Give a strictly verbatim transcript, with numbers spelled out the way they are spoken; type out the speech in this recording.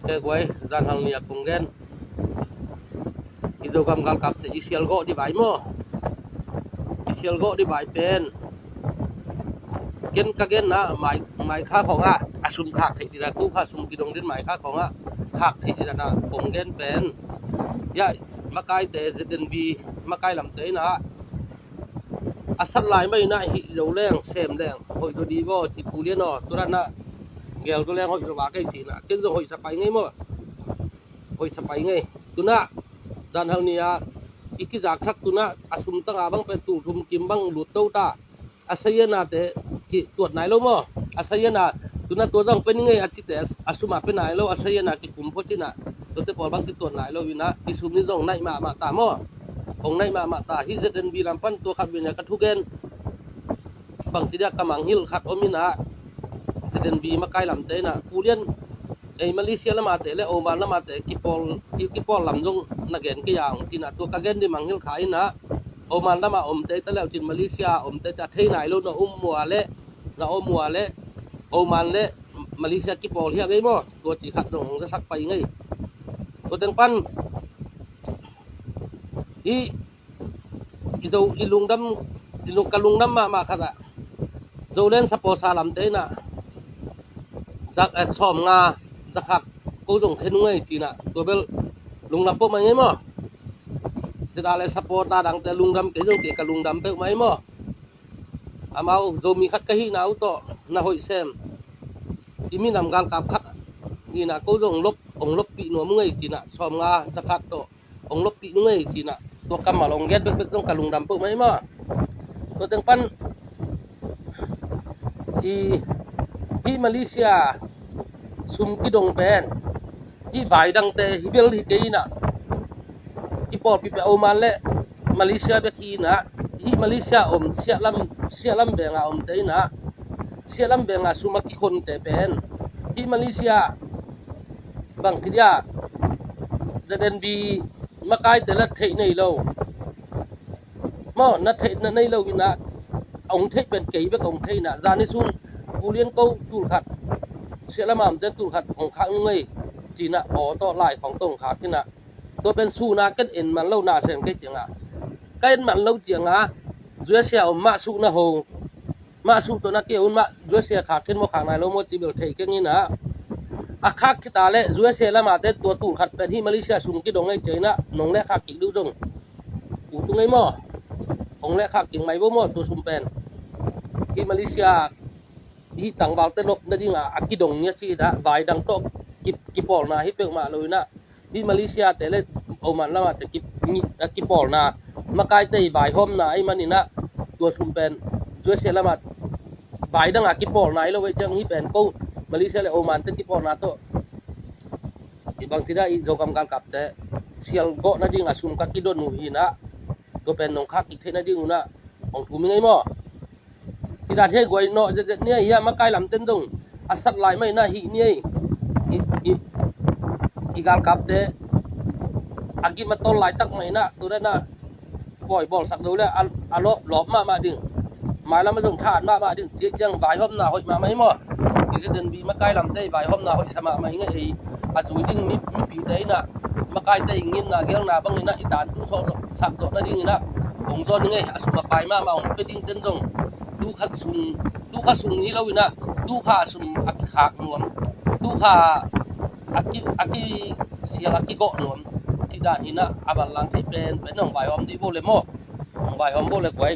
Khe guai, zanhal ni a kong gen. I Zogam galkapte i sialgawh di vai maw? I sialgawh di vai pen ken ka genna mai, mai kha khawngah a sum khak theih dina, tu kha sum kidong din mai kha khawngah khak theih dina kong gen pen, ya, makaite Z N B makai lamte inah a sat lai mah inah hih zo leng sem leng hoih zo di vaw ci Pu Lian aw, tu ranah gel zo leng hoih zo va kei cina ken zong hoih sa pai ngei maw? Hoih sa pai ngei. Tunah zanhal ni-ah i kizaksak tunah a sum tanga bang pen tul thum kim bang lut to ta. A sayanate kituat nai lo maw? A sayana tunah tua zong pe ni ngei a cite a sumah pe nai lo, a sayana kikum pho cinah tuate pawl bang kituat nai lo inah i sum ni zong naih mahmah ta maw? Hong naih mahmah ta. Hih Z N B lam pan tua khat venia ka thugen bang ci dia ka manghilh khat om inah Z N B makai lamte inah Pu Lian ei Malaysia lamate le Oman lamate kipawl, ki- kipawl lam zong na gen kei a hong tinah tua ka gen di manghilh kha inah Oman lama omte ta leuh cin Malaysia omte ta thei nai lo na um mua le na om mua le Oman le Malaysia kipawl hiah ngei maw? Tua ci khat zong hong zasak pai ngei. Tua teng pan hih i zo i lungdam i lung ka lungdam mahmah khatah Zoland saposa lamte inah zak eh, sawm nga zakhak ko zong khen uh ngei cinah tua bel lungdam peuhmah ngei maw? Zeda le sapota dangte lungdam kei zong kei ka lungdam peuhmah ei maw? Amau Zomi khat ka hihna uh tawh na hoih sem i minam galkap khat hihna ko zong lop hong loppih nuam uh ngei cinah sawm nga zakhak tawh hong loppih nung ei cinah tua kammal hong gen bekbek zong ka lungdam peuhmah ei maw? Tua teng pan i hih Malaysia sum kidong pen hih vai dangte hih bel hi kei inah i pawlpi pia Oman le Malaysia bek hi inah hih Malaysia om siahlam siahlam benga omte inah siahlam benga sum a kikhonte pen hih Malaysia bang ci dia Z N B makaite la theih nei lo maw? Na theih na nei lo inah hong theih pen kei bek hong theih inah zani sun Pu Lian ko tul khat siahlam amte tul khat hong khak nung ei cinah aw tawh lai khawng tawh hong khak inah tua pen suna ken en man lo na sem kei cianga ka en man lo cianga zuasia om mah suh na ho mah suh tawh na kei un mah zuasia khak khen maw khak nai lo maw ci bel thei keng inah a khak khita le zuasia lamate tua tul khat pen hih Malaysia sum kidong ei cinah nong le khak kik duh zong u tu ngei maw? Hong le khak kik mai bo maw tua sum pen hih Malaysia hih tangvalte lop nadinga a kidong nia ci dah vai dang tawh ki- kipawlna hi peuhmah lo inah hih Malaysia te le Oman lamate ki- ni- a kipawlna makaite i vaihawmna ei man inah tua sum pen zuasia lama vai danga kipawlna ei lo ei ciang hih pen ko Malaysia le Oman te kipawlna tawh i bang ci dah i Zogam galkapte sialgawh nadinga sum ka kidon uh hi inah tua pen nong khak kik theih nading unah hong thum i ngei maw? Ci dan hi ei guai nawh zetzet ni ei hiah makai lamten zong a sat lai mah inah hih ni ei i, i, i galkapte a gim a tawl laitak mah inah tu danah pawi bawlsak zo le a, a lawp lawp mahmah ding mailam a zong tha at mahmah ding ci ei ciang vaihawmna hoih mahmah hi maw? I Z N B makai lamte i vaihawmna hoih sa mahmah i ngei ei a zui ding mi- mipite inah makaite i ngimna gelna bang inah i tantu sawh zawh sak zawh nading inah hong zawn i ngei a sum a pai mahmah hong pe dingten zong tu khat sung tu kha sung hi lo inah tu kha a sum a kikhak nuam tu kha a ki a kisial a kigawh nuam ci dan inah a banlang thei penpen hong vaihawm dih bo le maw? Hong vaihawm bo le guai.